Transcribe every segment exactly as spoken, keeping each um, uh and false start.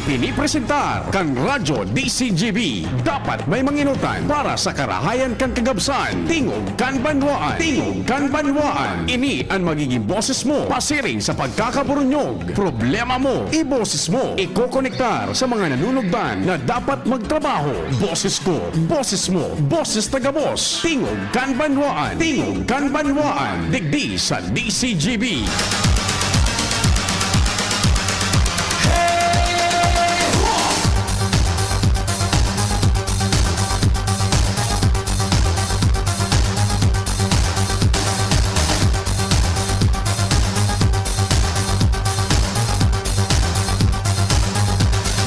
Pinipresentar kan Radyo D C G B. Dapat may manginutan para sa karahayan kan kagabsan. Tingog kan Banwaan. Tingog kan Banwaan. Ini an magiging boses mo pasiring sa pagkakaburunyog. Problema mo, iboses mo. Ikokonektar sa mga nanunugdan na dapat magtrabaho. Boses ko, boses mo, boses taga-boss. Tingog kan Banwaan. Tingog kan Banwaan. Digdi sa D C G B.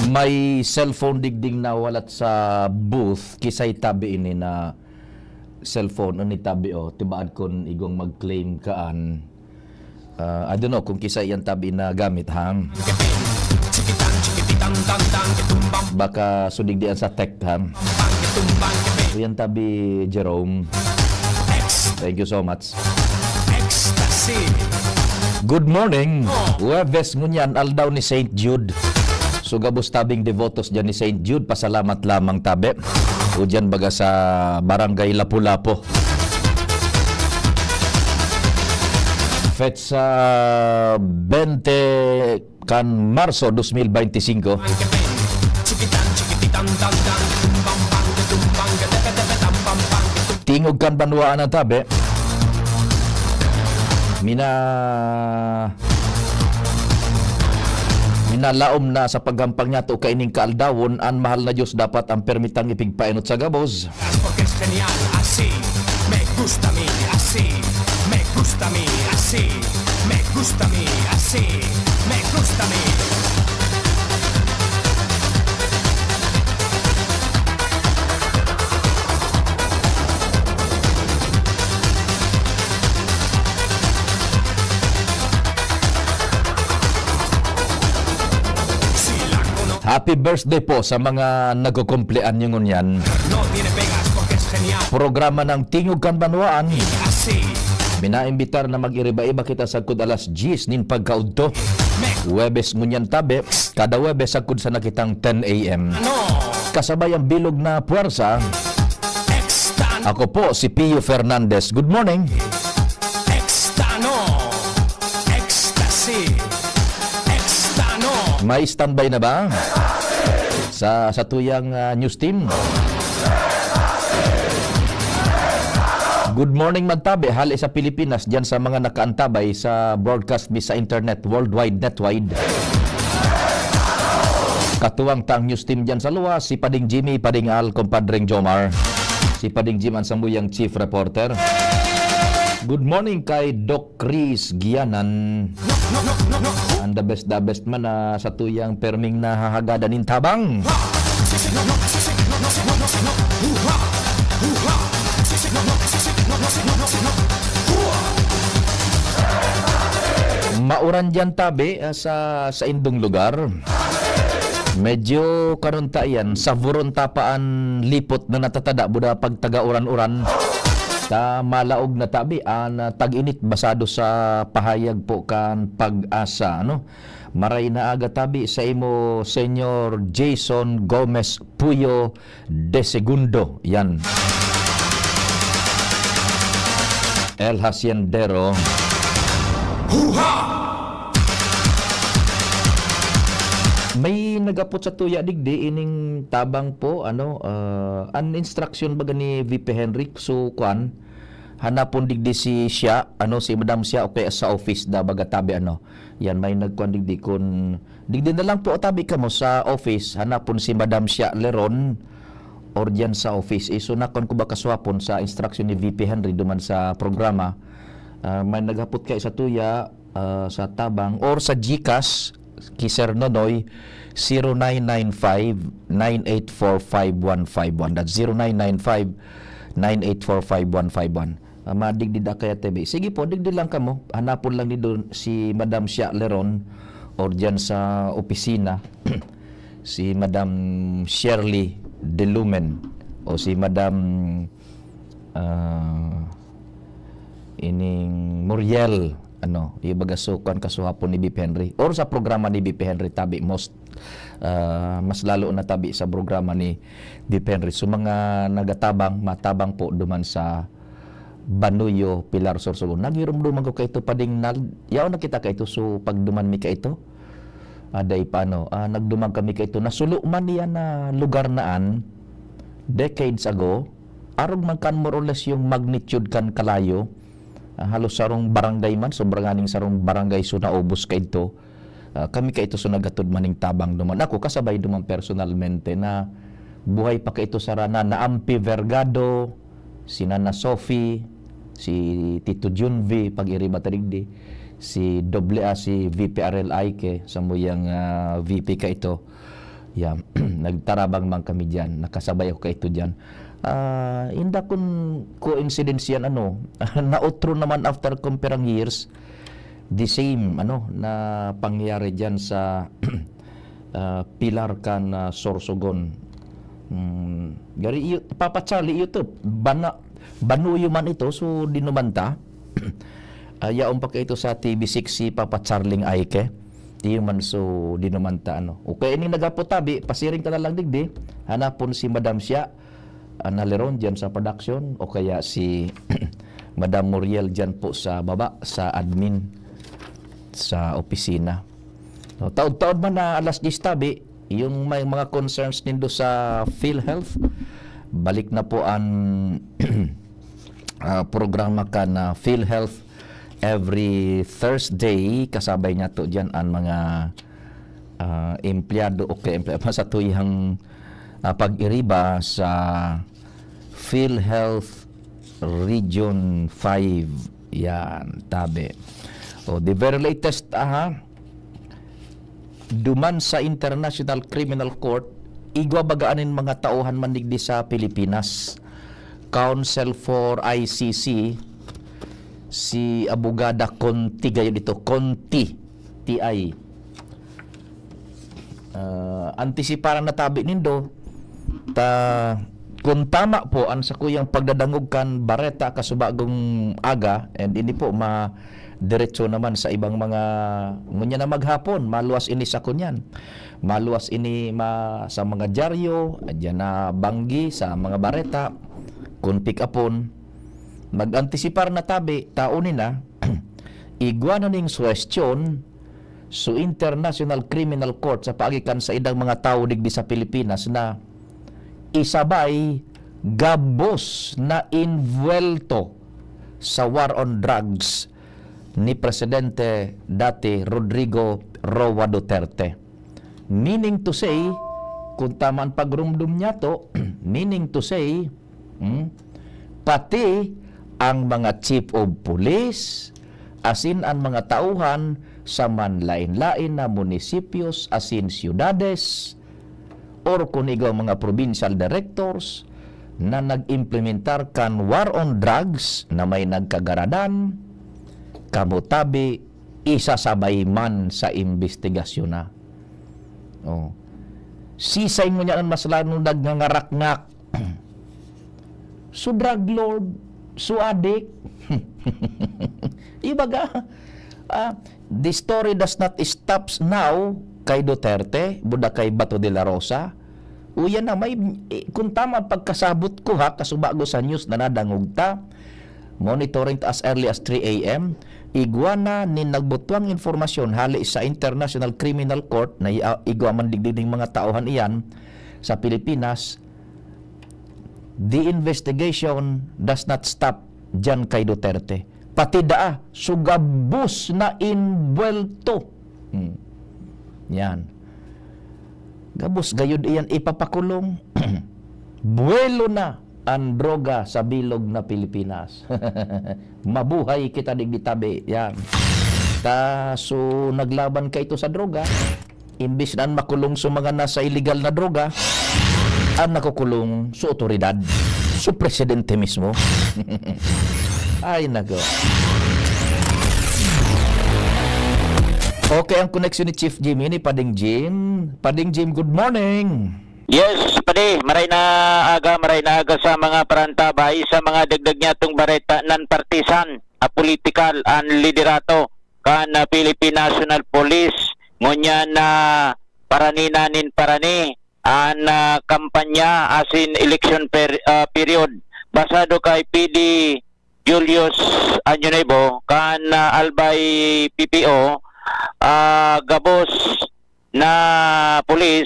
May cellphone digding nawalat sa booth, kisay tabi ini na cellphone, ano ni tabi, oh, tibaad kun igwang mag-claim kaan. Ah, I don't know kung kisay yan tabi na gamit, ha? Baka sudigdian sa tech, ha? So yan tabi, Jerome. Thank you so much. Ecstasy. Good morning. Huwebes ngunyan, aldaw ni Saint Jude. So, gabos tabing devotos dyan ni Saint Jude, pasalamat lamang tabi. O dyan baga sa Barangay Lapu-Lapu. Petsa bente kan Marso dos mil bente singko. Tingog kan banwaan ang tabi. Mina-, minalaom na sa paggampang niya to kaining kaaldawon, an mahal na Diyos dapat ang permitang ipigpaenot sa gabos. Porque es genial así, me gusta a mí así, me gusta a mí así, me gusta a mí así, me gusta a mí. Happy birthday po sa mga nagkukumpleanyo ngunyan. Programa ng Tingog kan Banwaan. Minaimbitar na mag-iriba-iba kita sagkod alas diyes nin pagkaudto. Huwebes ngunyan tabi, kada Huwebes sagkod sana kitang ten a.m. Kasabay ang bilog na puwersa. Ako po si Pio Fernandez. Good morning. May standby na ba sa, sa tuyang, ah, news team? Good morning, magtabi, hali sa Pilipinas, diyan sa mga nakaantabay sa broadcast mi sa internet, worldwide, netwide. Katuwang tang news team diyan sa luwas, si Pading Jimmy, Pading Al, Compadreng Jomar. Si Pading Jim ang samuyang chief reporter. Good morning kay Doc Chris Gianan. And the best, the best man, ah, sa tuyang perming nahahagadan nin tabang. Mauran diyan tabi, ah, sa, sa indong lugar. Medyo karon ta iyan, saburon ta pa an lipot na natatada, buda pag taga-uran-uran. Ta malaog na tabi an, ah, tag-init basado sa pahayag po kan Pag-asa, ano? Maray na aga tabi sa imo, Senyor Jason Gomez Puyo de Segundo. Yan. El Haciendero. Huha! May nagapot sa tuya digdi ining tabang po, ano, ah, an instruction baga ni V P Henry, so, kwan, hanapon digdi si siya, ano, si Madam siya, o kaya sa office da, baga tabi, ano. Yan, may nagkwan digdi kun, digdi na lang po, tabi kamo sa office, hanapon si Madam siya Leron, or diyan sa office. Isunakon ko ba kaswapon sa instruction ni V P Henry duman sa programa. Ah, may naghapot kay sa tuya, ah, sa tabang or sa GCash, ki Sir Nonoy, zero nine nine five, nine eight four, five one five one. That's zero nine nine five, nine eight four, five one five one. Ah, madigdi da kaya T V. Sige po, digdi lang kamo. Hanapon lang ni doon si Madam Shia Leron or diyan sa opisina, si Madam Shirley De Lumen o si Madam, ah, ining Muriel ano, ibaga so, kuwan, kasuhapon ni Bip Henry or sa programa ni Bip Henry tabi, most, ah, mas lalo na tabi sa programa ni Bip Henry. So, mga nagatabang, matabang po duman sa Banuyo, Pilar, Sorsogon. Nagirumduman ko kaito, pading nal-, yaon na kita kaito. So, pagduman mi kaito, aday pa, ano, ah, nagduman kami kaito. Nasulo man niya na lugar na an decades ago, arog man kan more or less yung magnitude kan kalayo, ah, halos sarong barangay man, sobra nganing sarong barangay, so naubos kaidto. Ah, kami kaito so naghatod maning tabang duman. Ako, kasabay duman personalmente na buhay pa kaito sa rana, na Ampi Vergado, si Nana Sophie, si Tito Junvi, pag-iriba ta digdi, si Doble A, si V P R L Aike, samuyang, ah, V P kaito. Yeah, nagtarabang man kami diyan, nakasabay ako kaito diyan. Ah, inda kun coincidence yan, ano, nautro naman after kung pirang years, the same, ano, na pangyayari diyan sa, ah, Pilar kan, ah, Sorsogon. Hmm, gari iyo, Papa Charlie, iyo to, bana-, Banuyo man ito, so dinuman ta. Ah, yaon pa kaito sa T V six si Papa Charlie Aike. Iyo man, so dinuman ta, ano. O kaya ining nagapot tabi, pasiring ka na lang digdi, hanapon si Madam siya, ah, Naleron diyan sa production, o kaya si Madam Muriel diyan po sa baba, sa admin, sa opisina. No, taod-taod man na alas diyes tabi, yung may mga concerns nindo sa PhilHealth, balik na po ang, ah, programa kan PhilHealth every Thursday. Kasabay niya to diyan ang mga, ah, empleyado o kaya empleyado sa tuyang, ah, pag-iriba sa PhilHealth Region five. Yan, tabi. O, the very latest, aha, duman sa International Criminal Court, igwa baga anin mga tauhan man digdi sa Pilipinas. Counsel for I C C, si Abogada Conti, gayon ito, Conti, T I. Ah, antisiparan na tabi nindo, ta, kun tama po an sakuyang pagdadangog kan bareta kasubagong aga, and ini po, ma-, diretso naman sa ibang mga, ngunyan na maghapon, maluwas ini sa kunyan. Maluwas ini ma-, sa mga dyaryo, adyan na banggi sa mga bareta, kun pick-upon. Mag-antisipar na tabi, taon nina, igwa na ning suwestiyon, so International Criminal Court sa paagi kan saindang mga tawo digdi sa Pilipinas na isabay gabos na invuelto sa war on drugs ni Presidente dati Rodrigo Roa Duterte. Meaning to say, kung tama ang pagrumdum niya to, meaning to say, hmm, pati ang mga chief of police, asin an mga tauhan sa manlaen-laen na munisipyos asin siyudades, or kun igwa mga provincial directors na nag-implementar kan war on drugs na may nagkagaradan, kamo tabi isasabay man sa imbestigasyon na. Oh. Sisay ngunyan an mas lalong nagngangarakngak? So drug lord, so adik. Ibaga, ah, the story does not stops now kay Duterte, buda kay Bato de la Rosa. Uya na, may, eh, kung tama ang pagkasabot ko ha, kasubago sa news na nadangog ta, monitoring ta as early as three A M, igwa na nin nagbutwang impormasyon hali sa International Criminal Court na i-, igwa man digdi ning mga tauhan iyan sa Pilipinas, the investigation does not stop diyan kay Duterte. Pati daa, so gabos na inbuwelto. Hmm. Yan. Gabos gayud iyan ipapakulong. Buwelo na an droga sa bilog na Pilipinas. Mabuhay kita digdi tabi. Yan. Ta, so, naglaban kaito sa droga. Imbis na an makulong so mga nasa illegal na droga, an nakukulong so otoridad, so presidente mismo. Ay, nako. Okay, ang koneksyon ni Chief Jimmy ni Pading Jim. Pading Jim, good morning. Yes, padi, maray na aga, maray na aga sa mga parantabay, sa mga dagdag niyatong bareta, non-partisan, apolitikal an liderato kan, ah, Philippine National Police. Ngunyan na parani na nin parani an, ah, kampanya asin election per-, ah, period. Basado kay P D Julius Año Nuevo kan, ah, Albay P P O, ah, gabos na pulis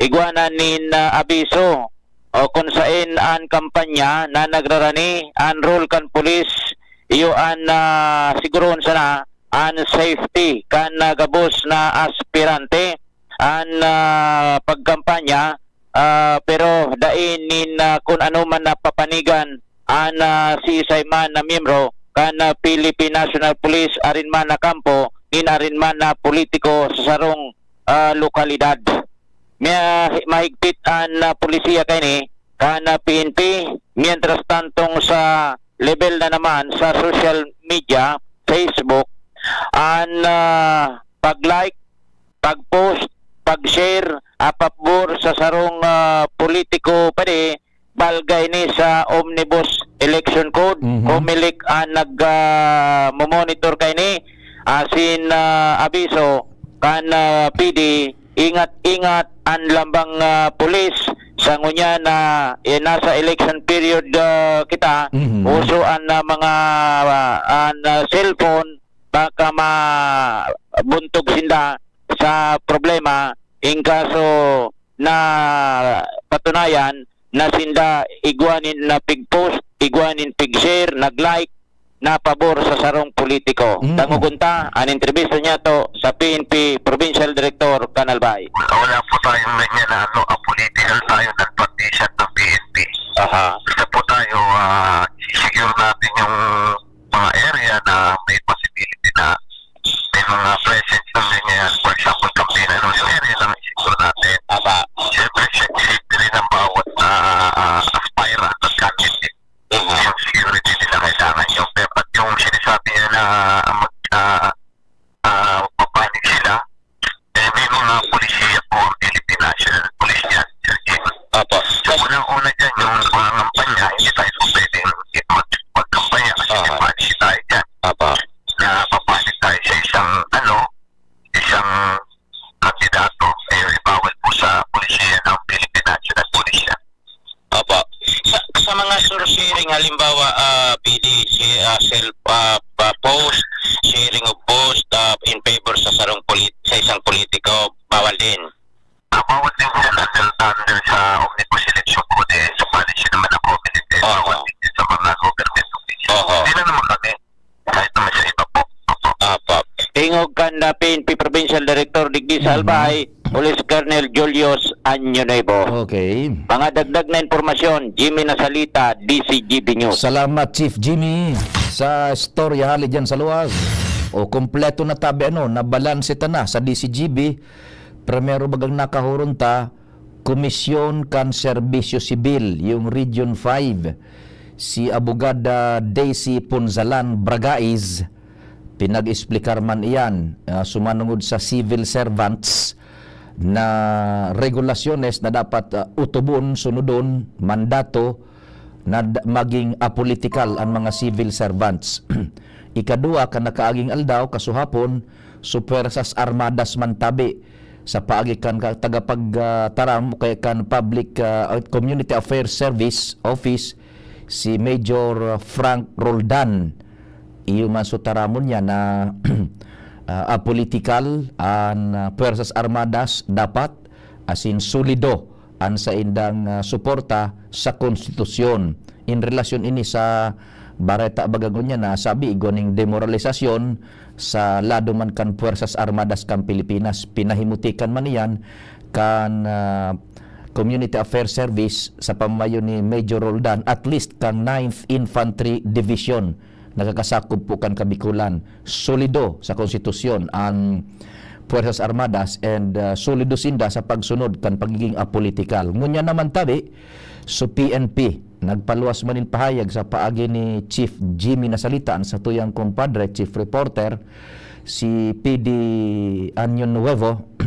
igwa na nin, ah, abiso o kun saen an kampanya na nagrarani. An role kan pulis iyo an, ah, sigurohon sana an safety kan, ah, gabos na aspirante. An, ah, pagkampanya, ah, pero dai nin, ah, kun ano man na papanigan an, ah, siisay man na miyembro kan, ah, Philippine National Police, arin man na kampo nin arin man na politiko sa sarong, ah, lokalidad. Miya-, mahigpit an, ah, polisiya kaini kan, ah, P N P, mientras tantong sa level na naman sa social media, Facebook, an, ah, pag-like, pag-post, pag-share, ah, pabor sa sarong, ah, politiko, padi, balga ini sa Omnibus Election Code, Mhm. Comelec ang nag, ah, momonitor kaini, asin, ah, abiso kan, ah, P D, ingat-ingat an lambang, ah, pulis sa ngunyan na, eh, nasa election period, ah, kita, Mhm. uso an, ah, mga, ah, an, ah, cellphone, baka mabuntog sinda sa problema in kaso na patunayan na sinda igwa nin na pig-post, igwa nin pig-share, nag-like na pabor sa sarong politiko. Mm. Dangogon ta an entrevista niyato sa P N P Provincial Director kan Albay. Wala po tayong ganyan na ano, apolitical tayo, non-partisan ng P N P. Aha. Basta po tayo, ah, secure natin yung mga area na may possibility na may mga presence ng ganyan. For example, Campina, no, yung area lang i-secure natin. Tama. Siyempre, sa safety rin ng bawat, ah, ah, aspirant at candidate. Mhm. Yung security nila kailangan yung, pero pag yung sinasabi niya na mag-, ah, ah, magpapanik sila, eh, may mga polisiya po ang Philippine National Police yan, Sir Jim. Opo. So, unang-una dyan, yung pangangampanya, hindi tayo po pwedeng mag-, magkampanya kasi Aha. may policy tayo dyan. Opo. Na papanik tayo sa isang, ano, isang kandidato, eh, bawal po sa polisiya ng Philippine National Police yan. Opo. Sa, sa mga source sharing, halimbawa, ah, P D, si, ah, self, ah, pa-, post, sharing of post, ah, in favor sa sarong polit-, sa isang politiko, bawal din? Ah, bawal din yan under, under sa Omnibus Election Code, eh. So, policy naman ng Comelec, eh. Oho. Bawal din yan sa mga government officials. Oho. Hindi na naman kami. Kahit naman sa iba po. Opo. Opo. Tingog kan, ah, P N P Provincial Director digdi sa Mhm. Albay, Police Colonel Julius Año Nuevo. Okay. Mga dagdag na impormasyon, Jimmy Nasalita, D C G B News. Salamat, Chief Jimmy, sa istorya hali dyan sa luwas. O, kompleto na tabi, ano, nabalanse ta na sa D C G B. Primero bagang nakahuron ta, Komisyon kan Serbisyo Sibil, yung Region five, si Abogada Daisy Punzalan Bragais, pinag-explicar man iyan, ah, sumanungod sa civil servants na regulasyones na dapat, ah, utubon, sunodon, mandato na d-, maging apolitikal an mga civil servants. Ikadua, kan nakaaging aldaw, kasuhapon, so Puwersas Armadas man tabi, sa paagi kan ka-, tagapagtaram o kaya kan Public, ah, Community Affairs Service Office, si Major Frank Roldan. Iyo man so taramon niya na, ah, apolitikal an, ah, Puwersas Armadas dapat asin solido an saindang, ah, suporta sa konstitusyon. In relasyon ini sa bareta baga ngunyan na sabi, igwa ning demoralisasyon sa lado man kan Puwersas Armadas kan Pilipinas. Pinahimutikan man iyan kan, ah, Community Affairs Service sa pamayo ni Major Roldan, at least kan Ninth Infantry Division. Nakakasakop po kan Kabikulan. Solido sa konstitusyon ang Puwersas Armadas and, ah, solido sinda sa pagsunod kan pagiging apolitikal. Ngunyan naman tabi, so P N P, nagpaluwas man nin pahayag sa paagi ni Chief Jimmy Nasalita, an satuyang kumpadre, chief reporter, si P D Año Nuevo,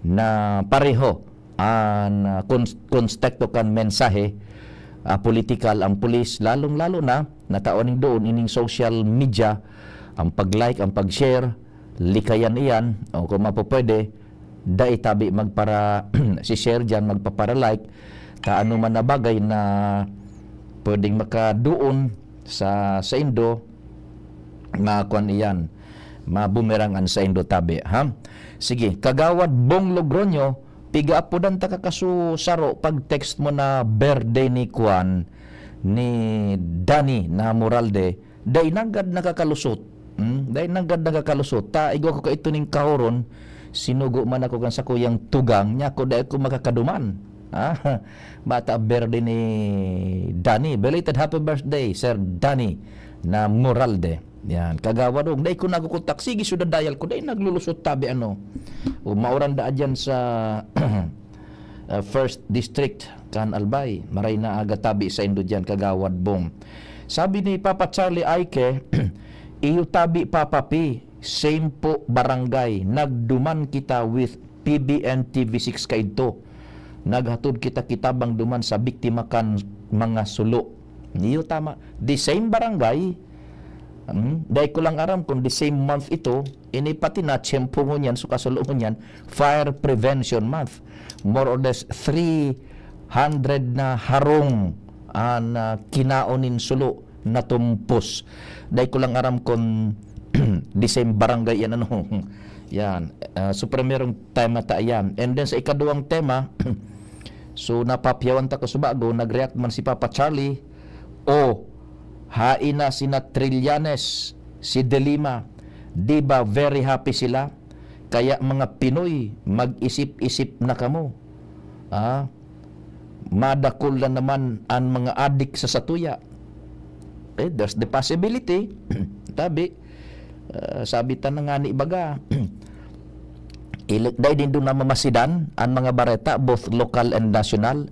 na pareho an, ah, cons-, konteksto kan mensahe, ah, politikal ang pulis, lalong-lalo na, natao ning doon ining social media, ang pag-like, ang pag-share, likayan iyan, o kung mapupwede, dai tabi magpara-, si share diyan, magpapara-like, ta ano man na bagay na pwedeng makadoon sa saindo, makuan iyan, mabumerang an saindo tabi, ha? Sige, Kagawad Bong Logroño, piga apodan ta ka kaso saro pag text mo na birthday ni kuan, ni Danny na Moralde, dai nanggad nakakalusot. Hmm? Dai nanggad nakakalusot. Ta, igwa ko kaito ning kahoron, sinugo man ako kan sakuyang tugang, nya ako dai ko makakaduman. Ah, bata birthday ni Danny. Belated happy birthday, Sir Danny na Moralde. Yan, Kagawad Ong. Dai ko nakukontak. Sige, so da-dial ko. Dai naglulusot tabi ano. O, mauran da dyan sa, ah, First District, kan Albay. Maray na aga tabi saindo dyan, Kagawad Bong. Sabi ni Papa Charlie Aike, iyo tabi, Papa P, same po barangay. Nagduman kita with P B N T V six kaidto. Naghatod kita kitabang duman sa biktima kan mga sulo. Iyo, tama. The same barangay. Hmm? Dai ko lang aram kung the same month ito. Ini pati na tiyempo ngunyan, so kasulo ngunyan, Fire Prevention Month. More or less three hundred na harong an, ah, kinaon nin sulo natumpos. Dai ko lang aram kung the same barangay yan, ano. Yan. Ah, so, primerong tema ta yan. And then, sa ikaduwang tema, so, napapiyawan ta ko sa bago, nag-react man si Papa Charlie, "O, hain na sina Trillanes, si De Lima, di ba very happy sila? Kaya, mga Pinoy, mag-isip-isip na kamo." Ah, madakul na naman an mga adik sa satuya. Eh, there's the possibility. Tabi, ah, sabi ta na ngani baga, ili-, dai nindo namamasidan an mga bareta, both local and national.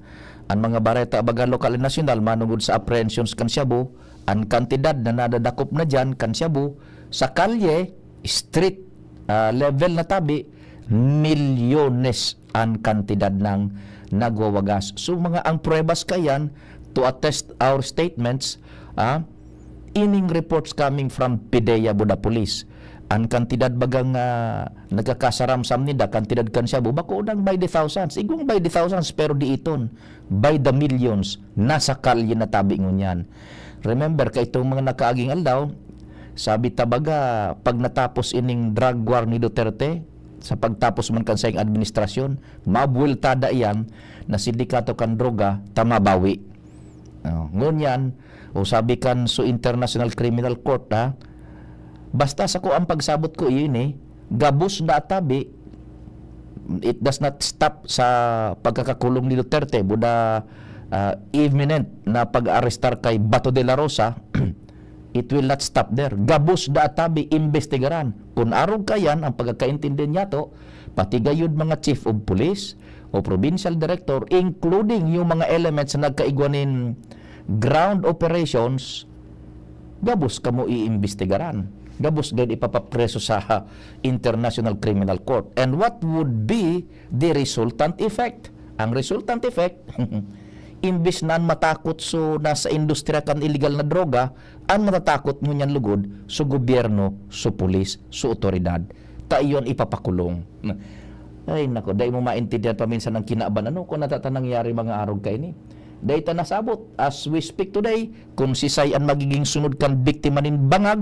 An mga bareta baga local and national, manongod sa apprehensions kan shabu, an kantidad na nadadakop na diyan kan shabu, sa kalye, street, ah, level na tabi, milyones an kantidad nang nagwawagas. So, mga ang pruebas kaiyan to attest our statements, ah, ining reports coming from PDEA Buda Police. An kantidad bagang, ah, nagkakasaramsam ninda, kantidad kan shabu, bako nang by the thousands. Igwang by the thousands, pero diiton, by the millions, nasa kalye na tabi ngunyan. Remember, kaitong mga nakaaging aldaw, sabi ta baga, pag natapos ining drug war ni Duterte, sa pagtapos man kan saiyang administrasyon, mabuweltada iyan na sindikato kan droga ta mabawi. Oh, ngunyan, o sabi kan so International Criminal Court, ha, basta sa ko ang pagsabot ko, iyon eh, gabos na tabi, it does not stop sa pagkakakulong ni Duterte, buda, ah, imminent na pag-arestar kay Bato de la Rosa, it will not stop there. Gabos da tabi imbestigaran. Kun arog kaiyan ang pagkakaintindi niyato, pati gayud mga chief of police o provincial director, including yung mga elements na nagkaigwa nin ground operations, gabos kamo iimbestigaran. Gabos gayud ipapapreso sa International Criminal Court. And what would be the resultant effect? Ang resultant effect, imbis na an matakot so nasa industriya kan iligal na droga, an matatakot ngunyan lugod so gobyerno, so pulis, so otoridad. Ta iyon ipapakulong. Ay, nako, dai mo maintindihan paminsan ang kinaban, ano, kung natata nangyari mga arog kaini. Dai ta nasabot, as we speak today, kung sisay an magiging sunod kan biktima nin bangag,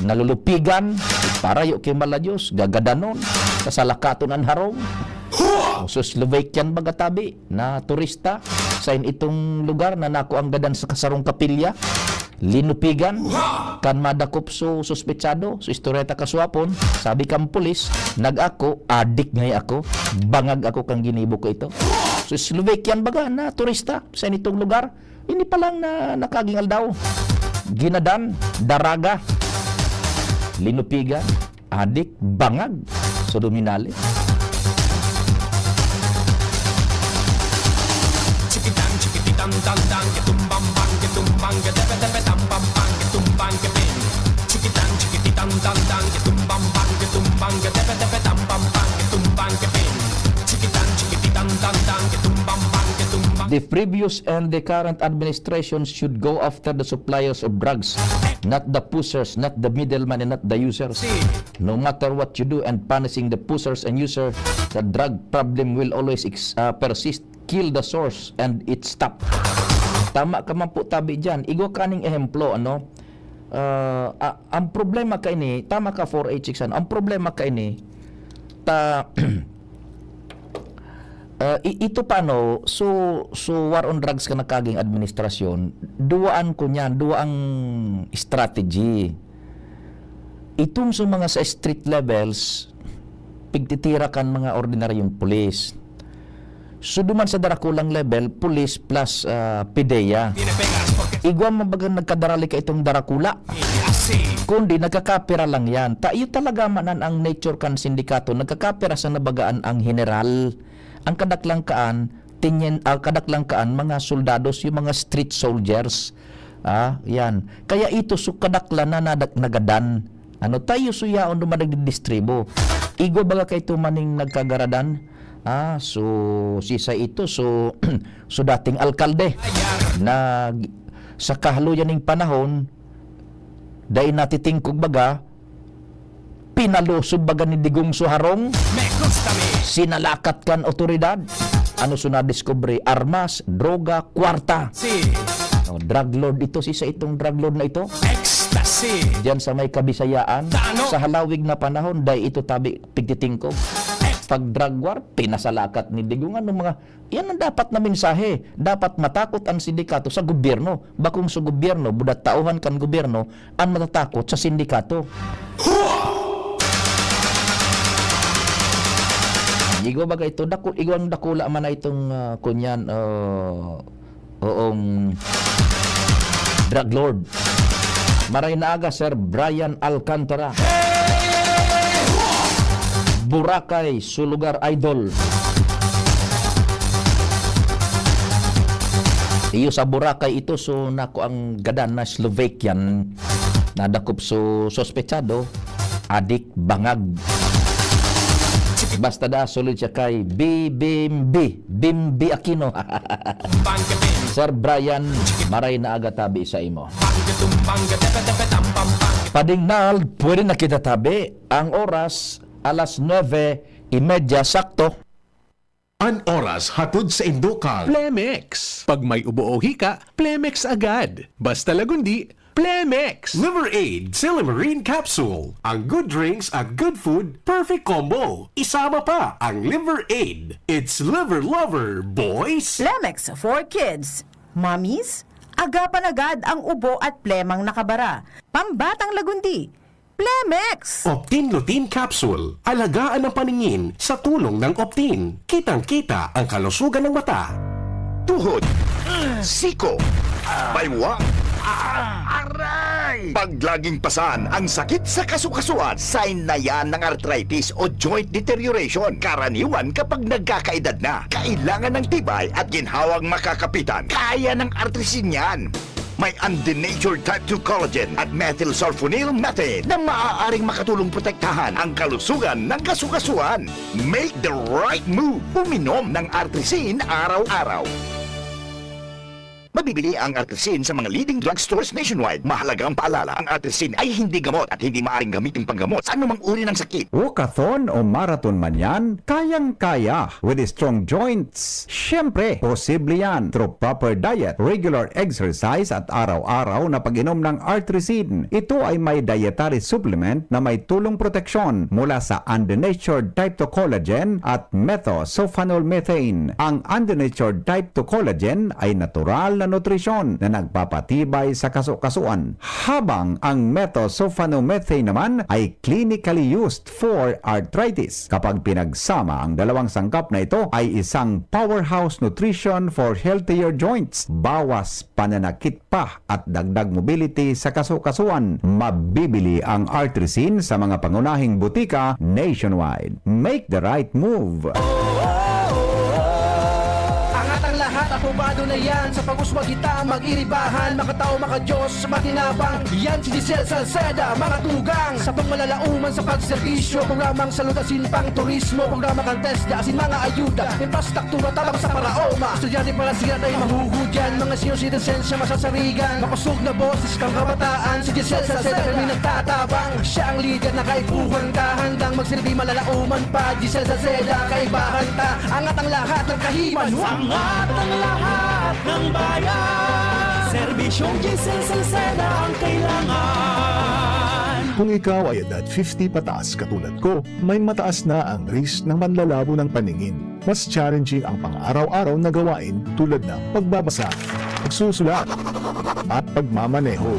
nalulupigan, parayo ki mala Dios, gagadanon, sasalakaton an harong. O, so Slovakian baga tabi na turista sa in itong lugar na nakuang gadan sa kasarong kapilya, linupigan kan madakop so suspetsado. So, istorya ta kasuapon, sabi kan pulis, "Nag-ako, adik ngay ako, bangag ako kan ginibo ko ito." So, Slovakian baga na turista sa in itong lugar, ini pa lang na nakaging aldaw, ginadan, daraga, linupigan, adik, bangag. So, duminali. Chikitan, chikititan, tan, tan, kitumbang, bang, kitumbang, katepe, tepe, tam, pam, pang, kitumbang, kepeng. Chikitan, chikititan, tan, tan, kitumbang, bang, kitumbang, katepe, tepe, tam, pam, pang, kitumbang, kepeng. Chikitan, chikititan, The previous and the current administration should go after the suppliers of drugs, not the pushers, not the middleman, and not the users. No matter what you do and punishing the pushers and users, the drug problem will always ex- uh, persist. Kill the source and it stop. Tama ka man po tabi dyan. Igwa kaning ehemplo, ano? Ah, ah, ang problema kaini, tama ka, four eight six, ano? Ang problema kaini, ta, ah, i-, ito pa, no? So, so war on drugs ka nagkaging administrasyon, duwaan ko niyan, duwa ang strategy. Itong sa mga sa street levels, pigtitira kan mga ordinaryong pulis. So, duman sa darakulang level, pulis plus, ah, pideya. Igwa man baga nagkadarali ka itong darakula. Kundi nagkakapira lang yan. Ta iyo talaga manan ang nature kan sindikato, nagkakapira sa nabagaan ang general, ang kadaklang kaan, tinyen-, ah, kadaklang kaan, mga soldados, yung mga street soldiers. Ah, yan. Kaya ito, so kadaklan na nadag-, nagadan. Ano, tayo suyaon duman nagdidistribo. Igwa baga kay tumaning nagkagaradan? Ah, so, sisa ito, so, so dating alkalde na sa kahaloyan ning panahon, dai natitingkog baga, pinalusog baga ni Digong so harong, Me gusta mi. Sinalakat kan otoridad. Ano so nadiskubre? Armas, droga, kwarta. Si. Oh, drug lord ito, sisa itong drug lord na ito. Ecstasy. Diyan sa may Kabisayaan, Tano. Sa halawig na panahon, dai ito tabi pigtitingkog. Ex- Pag drug war, pinasalakat ni Digong. Ano mga, yan ang dapat na mensahe. Dapat matakot ang sindikato sa gobyerno. Bakong sa gobyerno, budat tauhan kan gobyerno, ang matatakot sa sindikato. Igwa baga ito, daku-, igwang dakula man na itong, ah, kunyan, ah, oong drug lord. Maray na aga, Sir Brian Alcantara. Boracay, su lugar, idol. Iyo sa Boracay ito, so nako ang gadan na Slovakian. Nadakop so sospechado, adik bangag. Basta da, solid siya kay Bibimbi, Bimbi Aquino. Sir Brian, maray na aga tabi sa imo. Pading Nald, pwede na kita tabi. Ang oras, alas nuebe y media sakto. An oras hatod sa indo kan Plemex. Pag may ubo o hika, Plemex agad. Basta lagundi, Plemex. Liver Aid Silymarin Capsule. Ang good drinks at good food, perfect combo. Isama pa ang Liver Aid. It's Liver Lover, boys! Plemex for kids. Mommies, agapan agad ang ubo at plemang nakabara. Pambatang lagundi, Plemex! Optin Lutein Capsule. Alagaan ang paningin sa tulong ng Optin. Kitang-kita ang kalusugan ng mata. Tuhod, siko, baywa, aray! Pag laging pasan ang sakit sa kasukasuan, sign na yan ng arthritis o joint deterioration. Karaniwan kapag nagkakaedad na, kailangan ng tibay at ginhawang makakapitan. Kaya ng Artrisin yan. May undenatured type two collagen at methylsulfonyl methane na maaaring makatulong protektahan ang kalusugan ng kasukasuan. Make the right move. Uminom ng Artrisin araw-araw. Mabibili ang Artrisin sa mga leading drugstores nationwide. Mahalagang paalala, ang Artrisin ay hindi gamot at hindi maaaring gamitin panggamot sa anumang uri ng sakit. Walkathon o marathon man yan, kayang-kaya. With strong joints, siyempre, posible yan through proper diet, regular exercise at araw-araw na pag-inom ng Artrisin. Ito ay may dietary supplement na may tulong proteksyon mula sa undenatured type two collagen at methylsulfonyl methane. Ang undenatured type two collagen ay natural na nutrisyon na nagpapatibay sa kasukasuan, habang ang methylsulfonyl methane naman ay clinically used for arthritis. Kapag pinagsama ang dalawang sangkap na ito, ay isang powerhouse nutrition for healthier joints. Bawas pananakit pa at dagdag mobility sa kasukasuan. Mabibili ang Artrisin sa mga pangunahing butika nationwide. Make the right move! Angat ang lahat, Probado na yan sa pag-uswag kita, mag-iribahan, makatao, makadiyos, makinabang. Yan si Giselle Salceda, mga tugang. Sa pangmalalauman sa pagserbisyo, programang salud asin pang turismo, programa kan TESDA asin mga ayuda, infrastruktura tabang sa paraoma. Estudyante para siya tayo mahuhudyan, mga senior citizens siya masasarigan. Makusog na boses pang kabataan, si Giselle Salceda kami nagtatabang. Siya ang lider na kaipuhan ka, handang magsilbi malalauman pa. Giselle Salceda, kaibahan ta, angat ang lahat ng kahiman. Angat ang lahat ng bayan. Serbisyong Giselle Salceda ang kailangan. Kung ikaw ay edad fifty pataas katulad ko, may mataas na ang risk ng panlalabo ng paningin. Mas challenging ang pang-araw-araw na gawain tulad ng pagbabasa, pagsusulat, at pagmamaneho.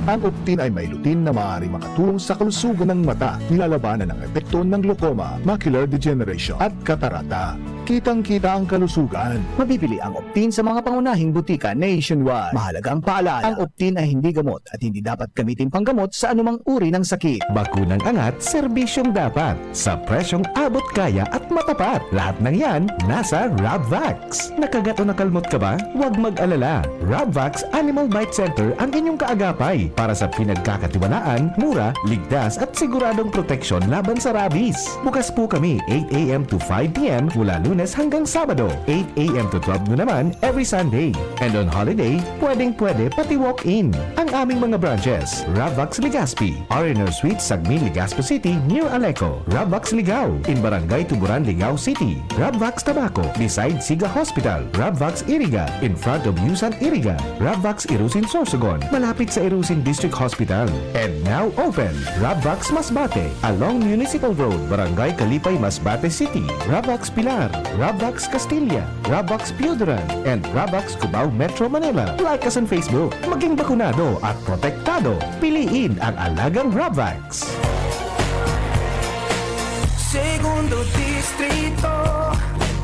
Ang Optin ay may lutein na maaari makatulong sa kalusugan ng mata, nilalabanan ang epekto ng glaucoma, macular degeneration, at katarata. Kitang-kita ang kalusugan. Mabibili ang Optin sa mga pangunahing butika nationwide. Mahalaga ang paalala, ang Optin ay hindi gamot at hindi dapat gamitin panggamot sa anumang uri ng sakit. Bakunang angat, serbisyong dapat. Sa presyong abot kaya at matapat. Lahat ng yan, nasa Rabvax. Nakagat o nakalmot ka ba? Huwag mag-alala. Rabvax Animal Bite Center ang inyong kaagapay para sa pinagkakatiwalaan, mura, ligtas at siguradong proteksyon laban sa rabies. Bukas po kami eight a.m. to five p.m. mula Lunes hanggang Sabado, eight a.m. to twelve noon naman every Sunday. And on holiday, pwedeng-pwede pati walk-in. Ang aming mga branches, Rabvax Legazpi, R and R Suite, Sagmin, Legazpi City, near Aleco, Rabvax Ligao, in Barangay Tuburan, Ligao City, Rabvax Tabaco, beside Siga Hospital, Rabvax Iriga, in front of Yusan Iriga, Rabvax Irusin Sorsogon, malapit sa Irusin District Hospital. And now open, Rabvax Masbate, along Municipal Road, Barangay Kalipay, Masbate City, Rabvax Pilar, Rabvax Castilla, Rabvax Pioduran, and Rabvax Cubao, Metro Manila. Like us on Facebook. Maging bakunado at protektado. Piliin ang alagang Rabvax. Segundo Distrito,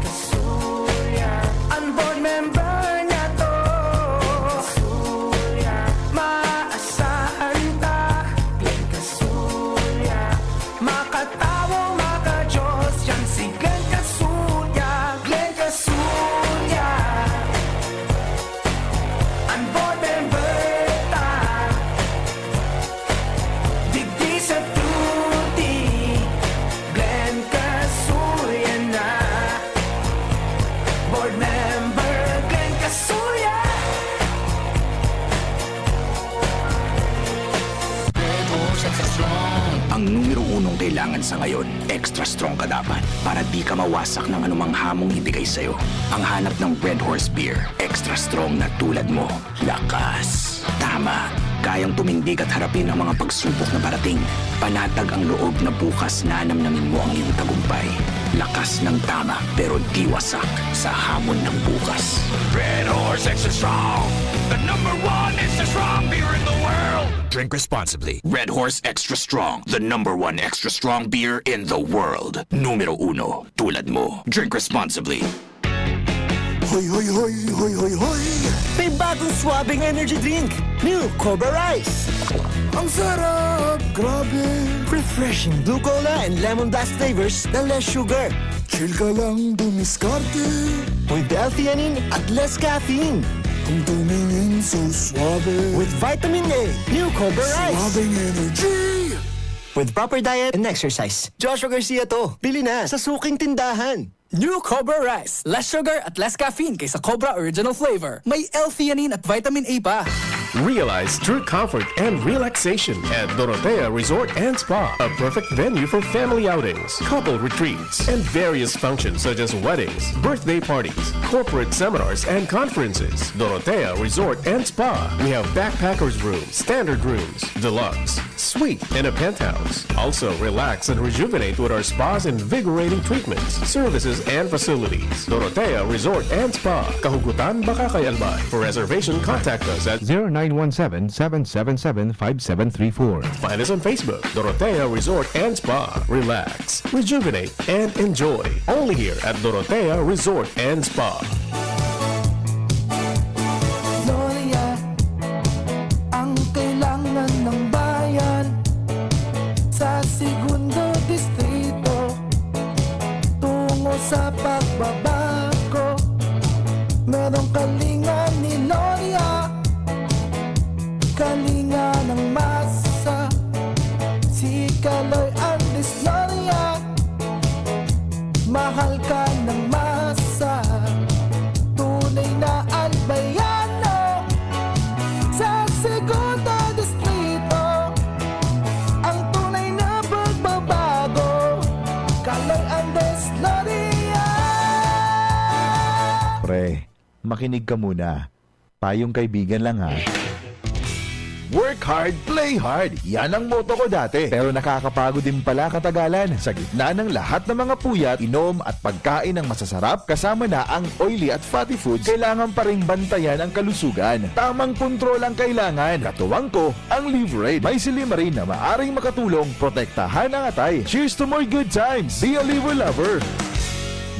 Casuya. An board member niya to, Casuya. Maasahan ta, Glenn Casuya. Makatawo, makajos, yan si Glenn Casuya. Glenn Casuya. An board member ta. Digdi sa tuti, Glenn Casuya na. Board member, Glenn Casuya. Ang numero unong kailangan sa ngayon, extra strong ka dapat para di ka mawasak ng anumang hamong ibigay sa'yo. Ang hanap ng Red Horse Beer, extra strong na tulad mo. Lakas. Tama. Kayang tumindig at harapin ang mga pagsubok na parating. Panatag ang loob na bukas nanamnamin mo ang iyong tagumpay. Lakas ng tama, pero di wasak sa hamon ng bukas. Red Horse Extra Strong, the number one extra strong beer in the world. Drink responsibly. Red Horse Extra Strong, the number one extra strong beer in the world. Numero uno, tulad mo. Drink responsibly. Hoy, hoy, hoy, hoy, hoy, hoy! May bagong swabing energy drink, New Cobra Rice. Ang sarap! Grabe! Refreshing blue cola and lemon blast flavors na less sugar. Chill ka lang dumiskarte. With L-theanine at less caffeine. Kung tumingin so suabe. With vitamin A, New Cobra Rice. Swabing energy! With proper diet and exercise. Joshua Garcia to. Bili na sa suking tindahan. New Cobra Rice. Less sugar at less caffeine kaysa Cobra Original Flavor. May L-theanine at vitamin A pa. Realize true comfort and relaxation at Dorotea Resort and Spa, a perfect venue for family outings, couple retreats, and various functions such as weddings, birthday parties, corporate seminars, and conferences. Dorotea Resort and Spa. We have backpackers room, standard rooms, deluxe, suite, and a penthouse. Also, relax and rejuvenate with our spa's invigorating treatments, services, and facilities. Dorotea Resort and Spa, Kahugutan, Bacacay, Albay. For reservation, contact us at zero nine one seven, seven seven seven, five seven three four. Find us on Facebook, Dorotea Resort and Spa. Relax, rejuvenate, and enjoy. Only here at Dorotea Resort and Spa. Gloria, ang kailangan ng bayan sa Segundo Distrito, tungo sa pagbabago. Merong kalinga ni Loria, kalinga ng masa. Si Kaloy Andres Loria, mahal ka ng masa. Tunay na Albayano sa Segundo Distrito. Ang tunay na pagbabago, Kaloy Andres Loria. Pre, makinig ka muna. Payong kaibigan lang, ha. Work hard, play hard. Yan ang motto ko dati. Pero nakakapagod din pala katagalan. Sa gitna ng lahat ng mga puyat, inom at pagkain ng masasarap, kasama na ang oily at fatty foods, kailangan pa ring bantayan ang kalusugan. Tamang kontrol ang kailangan. Katuwang ko, ang Livraid. May silymarin na maaring makatulong protektahan ang atay. Cheers to more good times! Be a Liver Lover!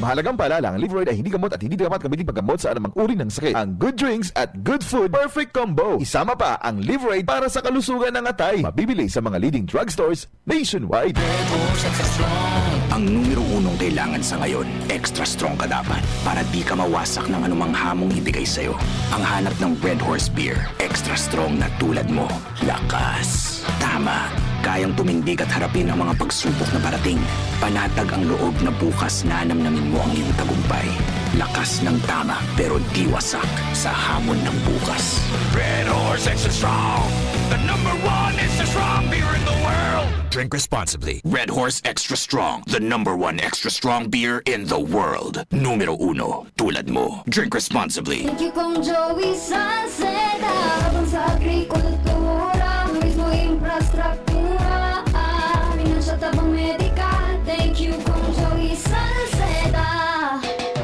Mahalagang paalala, ang Livraid ay hindi gamot at hindi dapat gamitin paggamot sa anumang uri ng sakit. Ang good drinks at good food, perfect combo. Isama pa ang Livraid para sa kalusugan ng atay. Mabibili sa mga leading drugstores nationwide. Ang numero unong kailangan sa ngayon, extra strong ka dapat para di ka mawasak ng anumang hamong ibigay sa'yo. Ang hanap ng Red Horse Beer, extra strong na tulad mo. Lakas. Tama. Kayang tumindig at harapin ang mga pagsubok na parating. Panatag ang loob na bukas nanamnamin mo ang iyong tagumpay. Lakas ng tama, pero di wasak sa hamon ng bukas. Red Horse Extra Strong, the number one extra strong beer in the world. Drink responsibly. Red Horse Extra Strong, the number one extra strong beer in the world. Numero uno, tulad mo. Drink responsibly. Thank you, Kong Joey Salceda. Habang sa agrikultura, turismo, infrastruktura, ah, pinansyal, tabang medikal. Thank you, Kong Joey Salceda.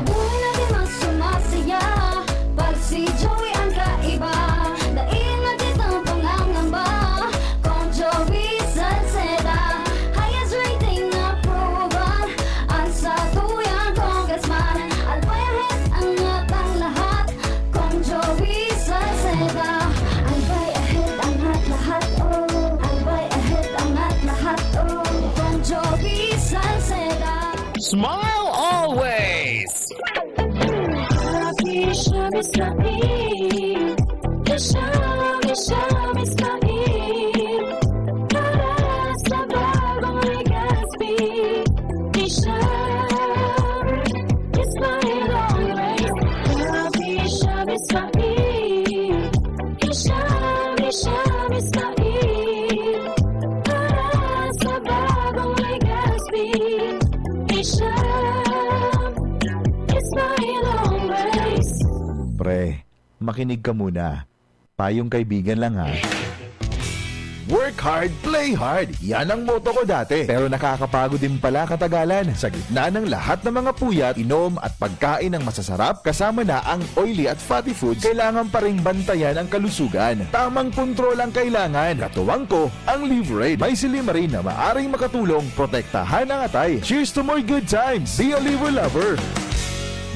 Buhay natin mas sumasaya pag si Joey ang kaiba. Dai na kitang pangangamba, Kong Joey Salceda. Highest rating na proven ang satuyang congressman. Albay ahead, angat ang lahat, Kong Joey Salceda. Albay ahead, angat lahat, oh. Albay ahead, angat lahat, oh. Kong Joey Salceda. Smile always! Happy siya, Miss Lain. Isha, Isha, Miss Lain. Para sa bagong Legazpi. Isha, Isha, Miss Lain. Isha, Isha, Miss Lain. Para sa bagong Legazpi. Isha, Isha, always. Pre, makinig ka muna. Payong kaibigan lang, ha. Work hard, play hard. Yan ang motto ko dati. Pero nakakapagod din pala katagalan. Sa gitna ng lahat ng mga puyat, inom at pagkain ng masasarap, kasama na ang oily at fatty foods, kailangan pa ring bantayan ang kalusugan. Tamang kontrol ang kailangan. Katuwang ko, ang Livraid. May silymarin na maaring makatulong protektahan ang atay. Cheers to more good times! Be a Liver Lover!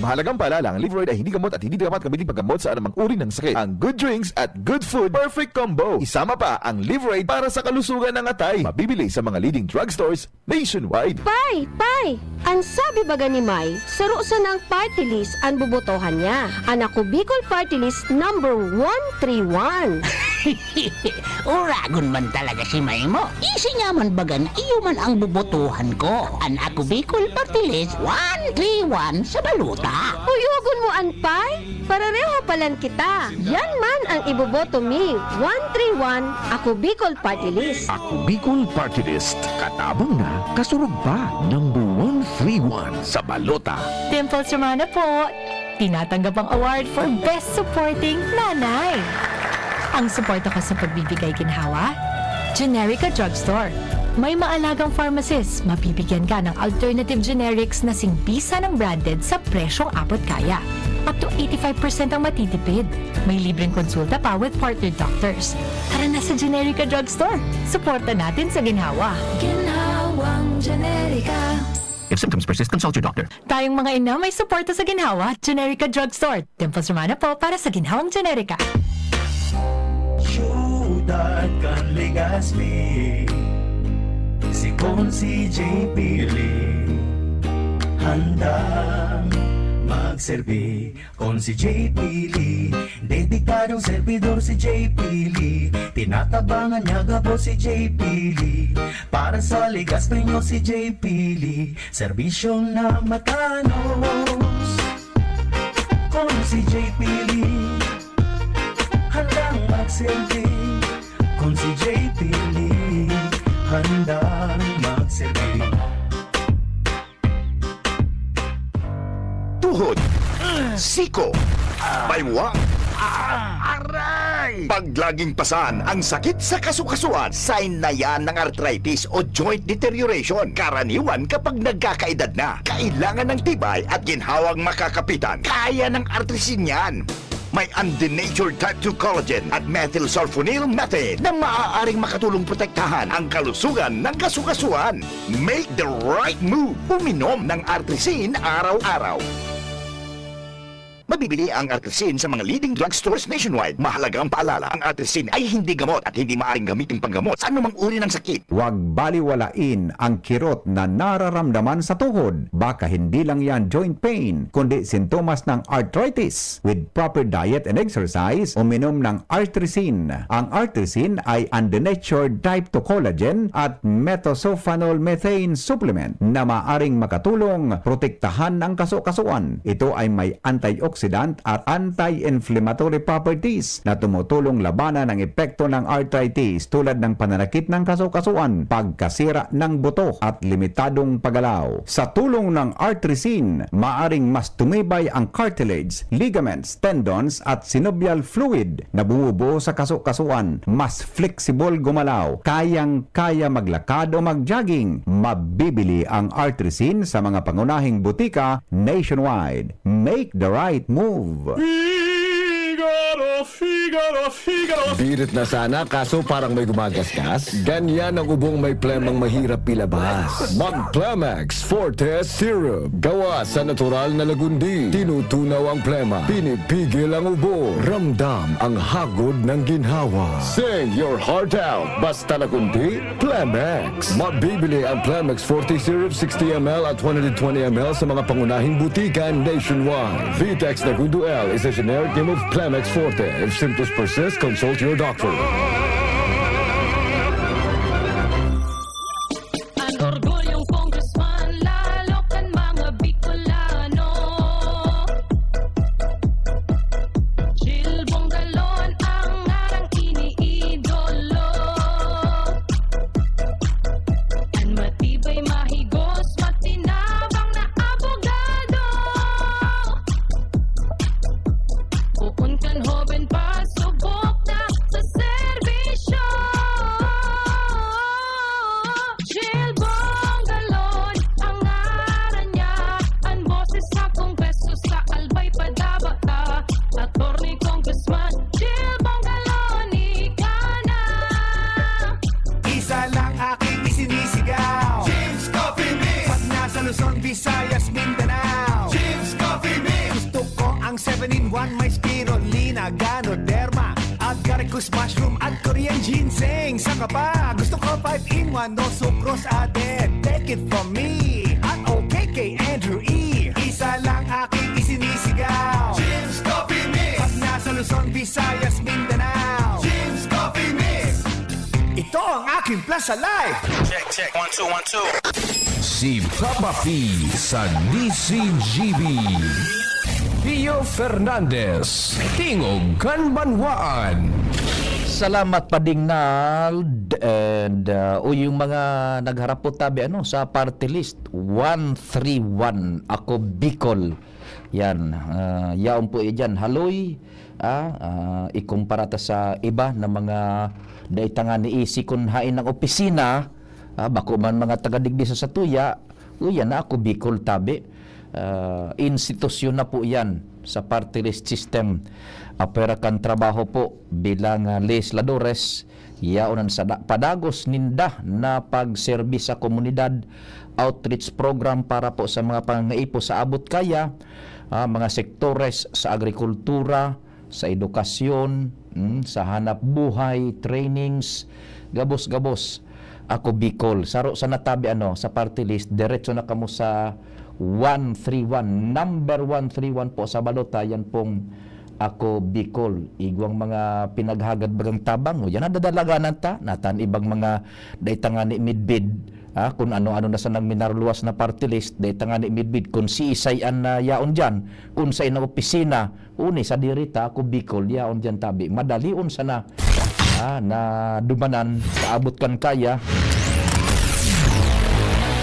Mahalagang paalala, ang Livraid ay hindi gamot at hindi dapat gamitin paggamot sa anumang uri ng sakit. Ang good drinks at good food, perfect combo. Isama pa ang Livraid para sa kalusugan ng atay. Mabibili sa mga leading drugstores nationwide. Pay! Pay! An sabi baga ni May, saro sanang party list an bobotohan niya. An Ako Bicol Party List number one three one. Uragon man talaga si May mo. Isi niya man baga na iyo man ang bobotohan ko. An Ako Bicol Party List one three one sa balota. Uyogon mo an Pay? Parereho palan kita. Yan man ang iboboto mi. One three one, Ako Bicol Party List. Ako Bicol Party List. Katabang na, kasurog pa. Number one three one sa balota. Dimples Romana po! Tinatanggap ang award for Best Supporting Nanay. Ang suporta ko sa pagbibigay ginhawa, Generica Drugstore. May maalagang pharmacist, mabibigyan ka ng alternative generics na singbisa ng branded sa presyong abot kaya. Up to eighty-five percent ang matitipid. May libreng konsulta pa with partner doctors. Tara na sa Generica Drugstore. Suporta natin sa ginhawa. Ginhawang Generica. If symptoms persist, consult your doctor. Tayong mga ina may suporta sa ginhawa, Generica Drugstore. Dimples Romana po para sa ginhawang Generica. Siyudad kan Legazpi, si Consi J P Lee, handang mag Serbi, kon si J P Lee, dedikadong servidor si J P Lee. Tinatabangan niya gabos si J P Lee. Para sa ligas ninyo si J P Lee, serbisyong na matanos. Kon si J P Lee, handang magserbi. Kon si J P Lee, handang magserbi. Tuhod, siko, baywa, aray! Pag laging pasan ang sakit sa kasukasuan, sign na yan ng arthritis o joint deterioration. Karaniwan kapag nagkakaedad na, kailangan ng tibay at ginhawang makakapitan. Kaya ng artrisin yan. May undenatured type two collagen at methylsulfonyl methane na maaaring makatulong protektahan ang kalusugan ng kasukasuan. Make the right move. Uminom ng Artrisin araw-araw. Mabibili ang Artrisin sa mga leading drugstores nationwide. Mahalagang paalala, ang Artrisin ay hindi gamot at hindi maaaring gamitin panggamot sa anumang uri ng sakit. Huwag baliwalain ang kirot na nararamdaman sa tuhod. Baka hindi lang yan joint pain, kundi sintomas ng arthritis. With proper diet and exercise, uminom ng Artrisin. Ang Artrisin ay undenatured type two collagen at methylsulfonyl methane supplement na maaring makatulong protektahan ang kasukasuan. Ito ay may antioxidant at anti-inflammatory properties na tumutulong labanan ang epekto ng arthritis tulad ng pananakit ng kasukasuan, pagkasira ng buto at limitadong paggalaw. Sa tulong ng Artrisin, maaring mas tumibay ang cartilage, ligaments, tendons at synovial fluid na bumubuo sa kasukasuan. Mas flexible gumalaw, kayang-kaya maglakad o mag-jogging. Mabibili ang Artrisin sa mga pangunahing butika nationwide. Make the right move. Figaro, Figaro, Figaro. Birit na sana, kaso parang may gumagasgas. Ganyan ang ubong may plemang mahirap ilabas. Mag Plemex Forte Syrup. Gawa sa natural na lagundi. Tinutunaw ang plema. Pinipigil ang ubo. Ramdam ang hagod ng ginhawa. Sing your heart out. Basta lagundi, Plemex. Mabibili ang Plemex forty Syrup sixty M L at one hundred twenty M L sa mga pangunahing butika nationwide. Vitex Nagundo L is a generic name of Plemex Forte. If symptoms persist, consult your doctor. An orgulyong congressman, lalo kan mga Bicolano. Jill Bongalon ang ngarang iniidolo. An matibay, mahigos, matinabang na abogado. Poon kan hoben pa, subok na sa serbisyo. Jill Bongalon ang ngaran niya. An boses sa Kongreso sa Albay padaba ta. Attorney Congressman Jill Bongalon, ika na. Isa lang aking isinisigaw. James Coffee Mix. Pag nasa Luzon, Visayas, Mindanao. James Coffee Mix. Gusto ko ang seven in one, may spirulina, ganoderma, agaricus mushroom at Korean ginseng. Saka pa, gusto ko five in one, no sucrose added. Take it from me, at okay kay Andrew E. Isa lang aking isinisigaw. James Coffee Mix. Pag nasa Luzon, Visayas, Mindanao. James Coffee Mix. Ito ang aking Plaza Life. Check, check. One, two, one, two. Si Papa P sa D C G B. Pio Fernandez, Tingog kan Banwaan. Salamat, Pading Nald. And uh, o yung mga nagharapot tabi ano, sa party list, one three one, Ako Bicol. Yan, uh, yaon po yan. Haloy, ah, uh, ikumpara ta sa iba na mga daitanga ni isi kun hain ang opisina, ah, bako man mga taga digdi sa satuya, uyan na Ako Bicol tabi. Uh, institusyon na po yan sa party list system. Apwera kan trabaho po bilang uh, legisladores, yaon an sada padagos ninda na pagserbi sa komunidad, outreach program para po sa mga pangangaipo sa abot kaya, ah, mga sektores sa agrikultura, sa edukasyon, mm, sa hanap buhay, trainings, gabos-gabos. Ako Bicol, saro sa natabi ano, sa party list, diretso na kamo sa one three one. Number one three one po sa balota, yan pong Ako Bicol. Igwang mga pinaghagad bagang tabang, o yan ang dadalaganan ta, natan ibang mga dai ta ngani midbid, ah, kun ano-ano na sanang minarluwas na party list, dai ta ngani midbid kun siisay an, ah, yaon diyan, kun saen na opisina, uni sa diri ta, Ako Bicol, yaon diyan tabi. Madalion sana, ah, na dumanan, kaabot kan kaya.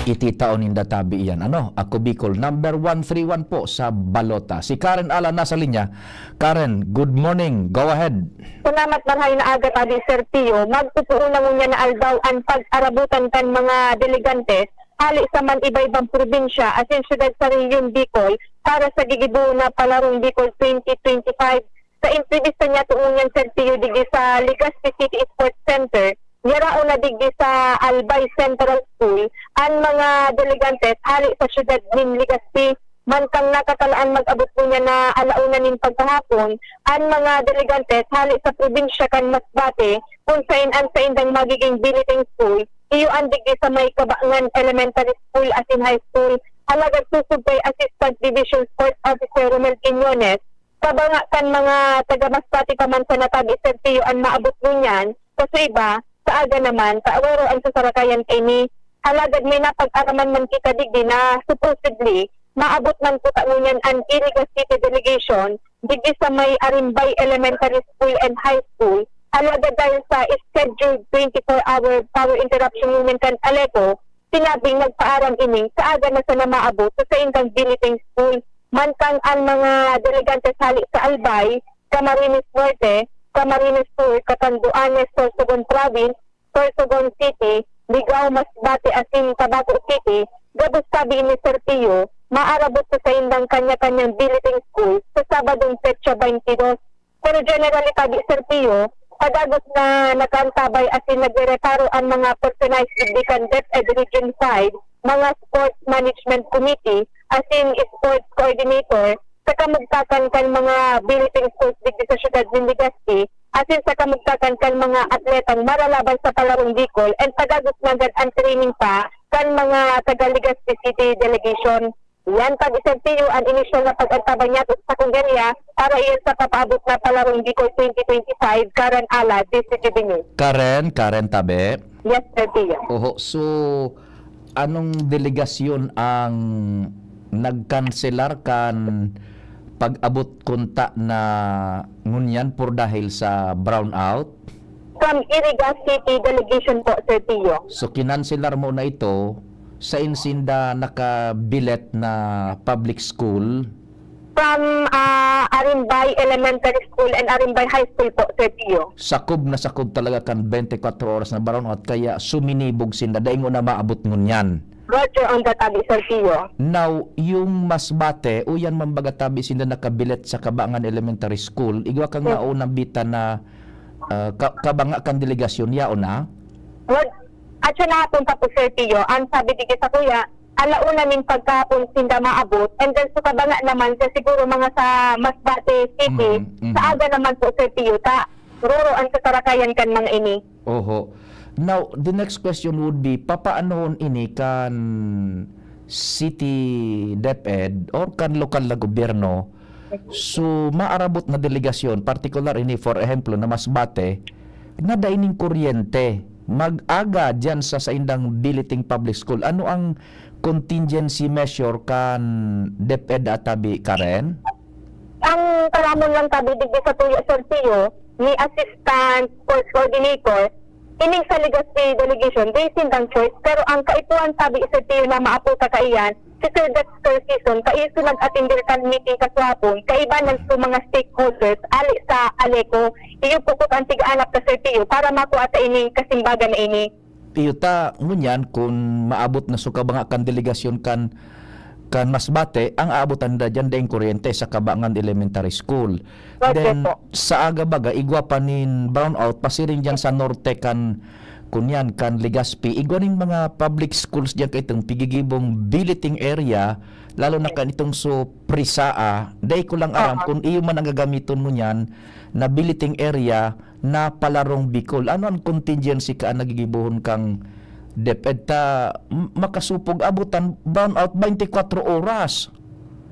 Ititao ninda tabi iyan. Ano? Ako Bicol, number one three one po sa balota. Si Karen Alan nasa linya. Karen, good morning. Go ahead. Salamat, marhay na aga tabi, Sir Pio. Magpupuon na ngunyan na aldaw an pag-arabutan kan mga delegante hali sa man iba-ibang probinsya asin syudad sa Rehiyon Bicol para sa gigibo na Palarong Bicol twenty twenty-five. Sa entrevista niya tungod niyan, Sir Pio, digdi sa Legazpi City Sports Center, yaraon na digdi sa Albay Central School an mga delegantes hali sa syudad nin Legazpi. Mantang nakatalaan mag-abot ngunyan na alauna nin pagkahapon, an mga delegantes hali sa probinsya kan Masbate, kun saen an saindang magiging billeting school, iyo an digdi sa may Kabangan Elementary School asin High School. Alagad sosog kay Assistant Division Sports Officer Romel Quiñones, kabanga kan mga taga Masbate pa man sana tabi, Sir Pio, an maabot ngunyan, kaso iba, sa aga naman, ta roro an sasarakayan kaini. Alagad may napag-araman man kita digdi na supposedly, maabot man kuta ngunyan an Iriga City delegation digdi sa may Arimbay Elementary School and High School. Alagad dahil sa scheduled twenty-four hour power interruption ngunyan kan Aleco, sinabing nagpaaram ining sa aga na sana maabot sa saindang billeting school. Mantang an mga delegantes hali sa Albay, Camarines Norte, Camarines Sur, Catanduanes, Sorsogon Province, Sorsogon City, Ligao, Masbate asin Tabaco City, gabos tabi ni Sir Pio, maarabot sa saindang kanya-kanyang billeting school sa Sabadong petsa twenty-dos. Pero generally tabi, Sir Pio, padagos na nag-aantabay asin nagre-reparo an mga personahe digdi kan DepEd Region five, mga sports management committee, asin sports coordinator, sa kamugtakan kan mga billeting schools digdi sa siyudad nin Legazpi, asin sa kamugtakan kan mga atletang maralaban sa Palarong Bicol, and padagos nanggad an training pa kan mga taga Legazpi City delegation. Yan, tabi, Sir Pio, an inisyal na pag-antabay niya sa Congrelia para iyan sa papaabot na Palarong Bicol twenty twenty-five, Karen Ala, D C T V News. Karen, Karen tabi. Yes, Sir Pio. Oho, so, anong delegasyon ang nagkanselar kan pag-abot kunta na ngunyan por dahil sa brownout? From Iriga City Delegation po, Sir Pio. So, kinanselar mo na ito, saen sinda nakabilet na public school? From, ah, Arimbay Elementary School and Arimbay High School po, Sir Pio. Sakob na sakob talaga kan twenty-four oras na brownout, kaya suminibog sinda, dai ngona maabot ngunyan. Roger, on the tabi, Sir Pio. Now, yung Masbate, o yan man baga tabi sinda nakabilet sa Kabangan Elementary School, igwa kan Yes. naunang bita na, ah, ka-, kabanga kan delegasyon, yaon na? Well, at siya nahapon pa po, Sir Pio, ang sabi digdi sa kuya, alauna nin pagkahapon sinda maabot, and then sa kabanga naman, sa siguro mga sa Masbate City, Mhm, mhm. sa aga naman po, Sir Pio, ta, roro ang sasarakayan kan mga ini. Oho. Now, the next question would be, papaanohon ini kan City DepEd or kan lokal na gobyerno? So, maarabot na delegasyon, partikular ini, for ehemplo, na Masbate, na dai nin kuryente, mag-aga diyan sa saindang Biliting Public School. Ano ang contingency measure kan DepEd atabi, Karen? Ang taramon lang tabi digdi sa tuya, Sir Pio, ni Assistant Sports Coordinator, ining sa Legazpi Delegation, dai sindang choice, pero ang kaipuhan tabi, Sir Pio, na maaputa kaiyan, si Sir Dexter Sison, kaiso nag-atender kan meeting kaswapon, kaibanan sa mga stakeholders, ali sa Aleco, iyo pukot ang tigaanap ka, Sir Pio, para makua ta ining kasimbagan na ini. Iyo ta, ngunyan, kun maabot na so kabanga kan delegasyon kan, kan Masbate, ang aabotan da diyan daing kuryente sa Kabangan Elementary School. Roger Then, po. sa aga baga, igwa pa nin brownout, pasiring diyan sa norte kan, kunyan, kan Legazpi. Igwa nin mga public schools diyan kaitong pigigibong billeting area, lalo na kan itong so Prisaa. Dai ko lang aram Oo. kung iyo man ang gagamiton ngunyan na billeting area na Palarong Bicol. Ano ang contingency ka ang nagigibohon kang DepEd ta m-, makasupog abot an brownout twenty-four oras.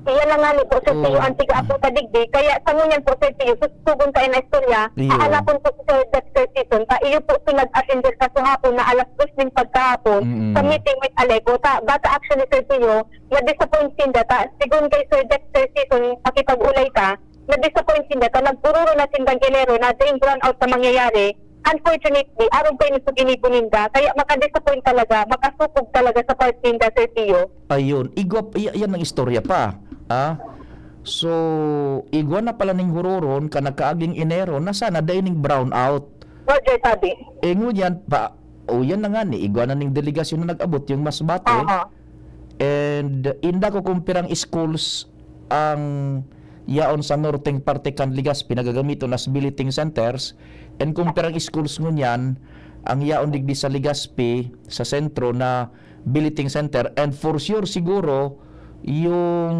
Iyan na nga ni po, Sir Pio, Oo. ang tiga-abot ta digdi. Kaya sa ngunyan po, Sir Pio, susugon kayo na istorya. Iyo. Aalapon po si Sir Dexter Season. Ta iyo po si nag-attender ka sa hapon na alas dos nin pagkahapon Mm. sa meeting with Aleco. Ta, baka actually, Sir Pio, na-disappoint sinda. Ta, sigon kay Sir Dexter Season, pakipag-ulay ka, na-disappoint sinda. Ta, nag-ororo na sindang Enero na daing brownout na mangyayari. Unfortunately, arog kayo sa ginibo ninda, kaya maka-disappoint talaga, makasupog talaga sa part ninda, Sir Pio. Ayun, igwa p-, iya-, yan ang istorya pa, ah. So, igwa na pala ning huroron kan nagkaaging Enero na sana dai ning brownout. Roger, sabi. Eh, ngunyan pa, o yan na nga ni, igwa na ning delegasyon na nag-abot, yung Masbate. Aha. And inda ko kung pirang schools ang yaon sa norteng parte kan Legazpi na gagamiton as billeting centers, and kung pirang schools ngunyan ang yaon digdi sa Legazpi, sa sentro na billeting center, and for sure siguro yung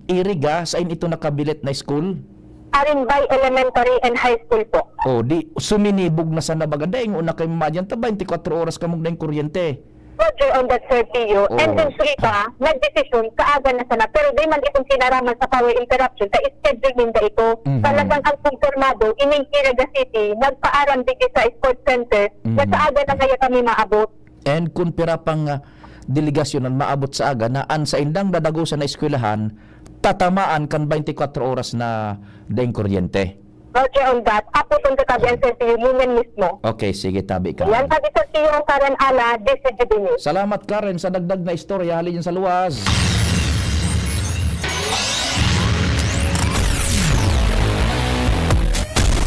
Iriga, saan ito nakabilit na school? Arinbay Elementary and High School po. Oh, di, suminibog na sana baga. Dahil una kay Madyan, ta twenty-four oras kamong dahil kuryente. Roger on that, Sir Pio. Oo. And then, Suripa, nagdesisyon, kaaga na sana. Pero di man itong sinaraman sa power interruption, sa schedule ninda ito. Mhm. Talagang ang kumpirmado, ining Iriga City, nagpaaram digdi sa sports center, na Mhm. kaaga na kaya kami maabot. And kun pira pang, ah, delegasyon an maabot sa aga na an saindang dadagosan na eskwelahan, tatamaan kan twenty-four oras na daing kuryente. Roger on that. Aputon ka tabi ang Sir Pio, ngunyan mismo. Okay, sige, tabi ka. Yan, tabi Sir Pio, Karen Ala, D C G B News. Salamat, Karen, sa dagdag na istorya halin sa luwas.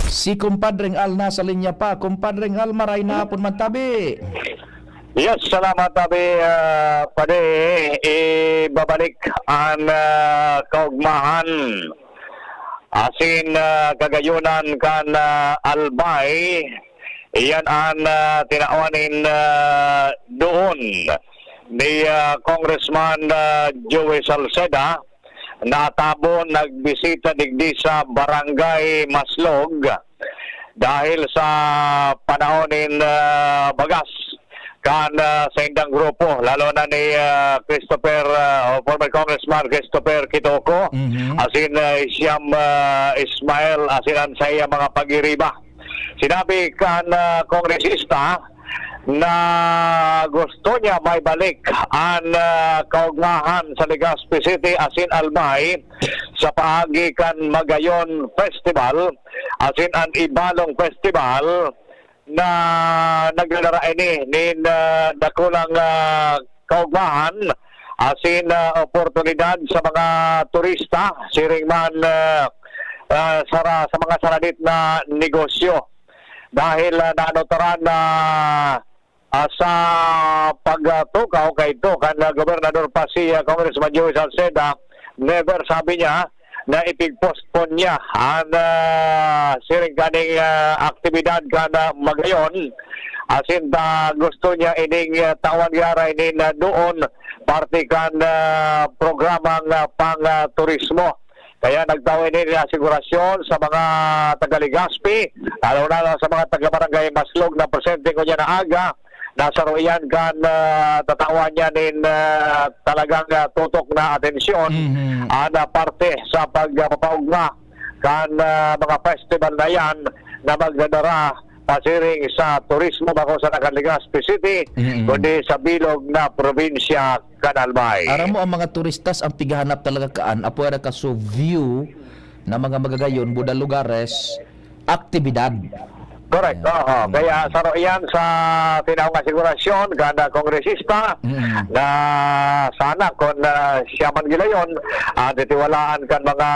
Si Kumpadreng Al nasa linya pa. Kumpadreng Al, maray na hapon man tabi. Yes, salamat, tabi, ah, padi. Ibabalik an, ah, kaugmahan asin, ah, kagayonan kan, ah, Albay. Iyan an, ah, tinawan nin, ah, doon ni, ah, Congressman, ah, Joey Salceda. Natabo, nagbisita digdi sa Barangay Maslog dahil sa panahon nin, ah, bagas kan, ah, saindang grupo, lalo na ni, ah, Christopher, ah, o former Congressman Christopher Quitoco, Mhm. asin, ah, Siam, ah, Ismael, asin an saiyang mga pagiriba. Sinabi kan, ah, kongresista na gusto niya maibalik an, ah, kaugmahan sa Legazpi City asin Albay sa paagi kan Magayon Festival asin an Ibalong Festival na nagdadara ini nin, ah, dakulang, ah, kaugmahan asin, ah, oportunidad sa mga turista, siring man, ah, ah, sara-, sa mga saradit na negosyo. Dahil, ah, naanotaran na, ah, sa pagtukaw kaidto kan, ah, gobernador pa si, ah, Congressman Joey Salceda, never, sabi niya, na ipig-postpone niya an, ah, siring kaning, ah, aktibidad kan, ah, Magayon. Asin ta gusto niya ining, ah, tawan giraray nin, ah, doon parte kan, ah, programang, ah, pang, ah, turismo. Kaya nagtao ini nin asigurasyon sa mga taga Legazpi, lalo na sa mga taga Barangay Maslog na presente ngunyan na aga, na saro iyan kan, ah, tatawan niya nin, ah, talagang, ah, tutok na atensyon, Mhm. ah, na parte sa pagpapaugma kan, ah, mga festival na yan na magdadara pasiring sa turismo bako sa Nagan, Legazpi City, Mm. kundi sa bilog na probinsya kan Albay. Aram mo, ang mga turistas ang pighahanap talaga kaan, apwera ka so view na mga magagayon, buda lugares, aktibidad. Correct. Ayan. Oho. Mm. Kaya saro iyan sa tinaong asigurasyon kan kongresista Mm. na sana kung, ah, siya man gilayon, ah, titiwalaan kan mga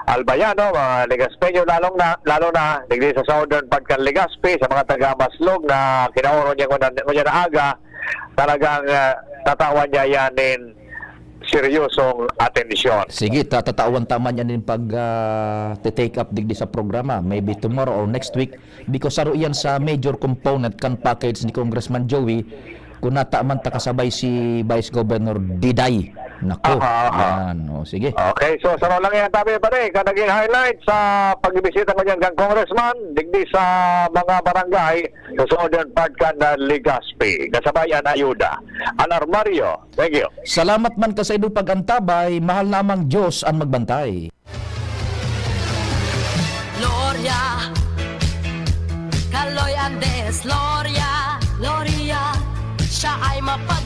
Albayano, mga Legazpeño, lalong na, lalo na digdi sa southern part kan Legazpi, sa mga taga Maslog na kinaoro niya ngunyan, ngunyan na aga, talagang, ah, tatawan niya yan nin seryosong atensyon. Sige, ta-, tatawan ta man yan nin pag, ah, te-take up digdi sa programa. Maybe tomorrow or next week, because saro iyan sa major component kan package ni Congressman Joey Kung nata man ta kasabay si Vice Governor Diday. Nako, Aha, aha. Yan. O, sige. Okay, so sa lang yan, tabi pa rin, ka naging highlight sa pagbisita ko niyan kang Congressman, digdi sa mga barangay sa southern part kan Legazpi. Kasabay an ayuda. An armaryo. Thank you. Salamat man ka sa indo pag-antabay, mahal namang Diyos ang magbantay. Gloria, Kaloy Andes, Gloria, Gloria, siya ay mapag